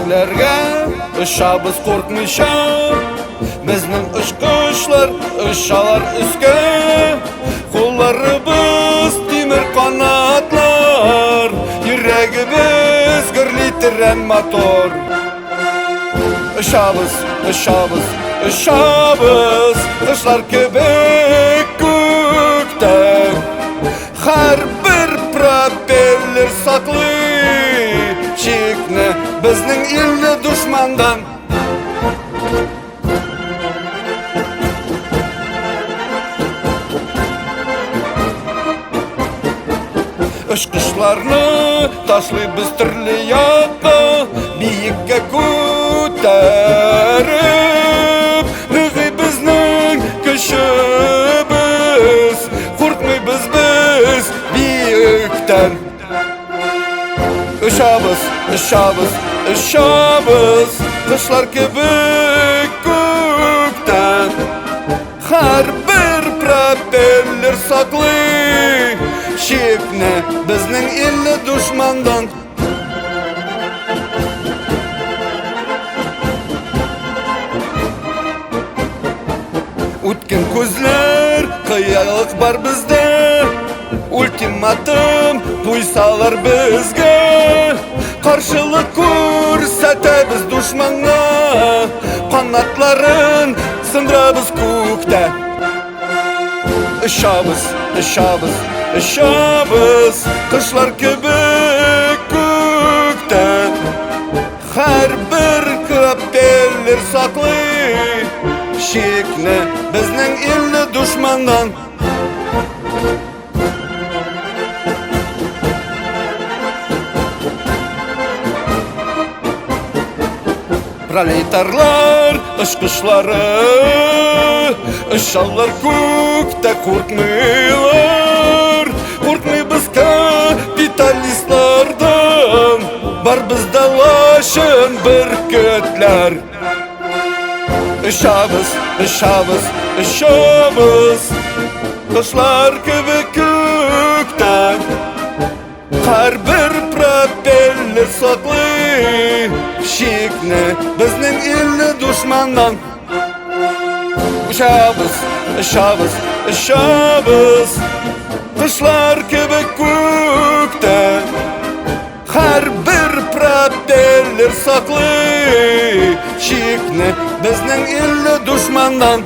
Күкләргә очабыз куркмыйча. Безнең очкычлар очалар өскә. Кулларыбыз тимер канатлар, йөрәгебез гөрли тирән мотор. Очабыз, очабыз, очабыз, кошлар кебек күктә. Һәрбер пропеллер саклый чикне безнең илне дошмандан. Очкычларны ташлыйбыз төрле якка, биеккә күтәреп, ныгый безнең көчебез, куркмыйбыз без биектән. Очабыз, очабыз, очабыз, кошлар кебек күктән. Һәрбер пропеллер саклый чикне безнең илне дошмандан. Үткен күзләр, кыялык бар бездә. Ультиматум куйсалар безгә. Каршылык күрсәтәбез дошманга. Канатларын сындырабыз күктә. Очабыз, очабыз, очабыз, кошлар кебек күктә. Һәрбер пропеллер саклый чикне безнең илне дошманнан. Пролетарлар очкычлары очалар күктә куркмыйлар. Куркмыйбыз капиталистлардан, бар бездә лачын бөркетләр. Очабыз, очабыз, очабыз, кошлар кебек күктә. Һәрбер пропеллер саклый чикне безнең илне дошманнан. Очабыз, очабыз, очабыз, кошлар кебек күктә. Һәрбер пропеллер саклый чикне безнең илне дошманнан.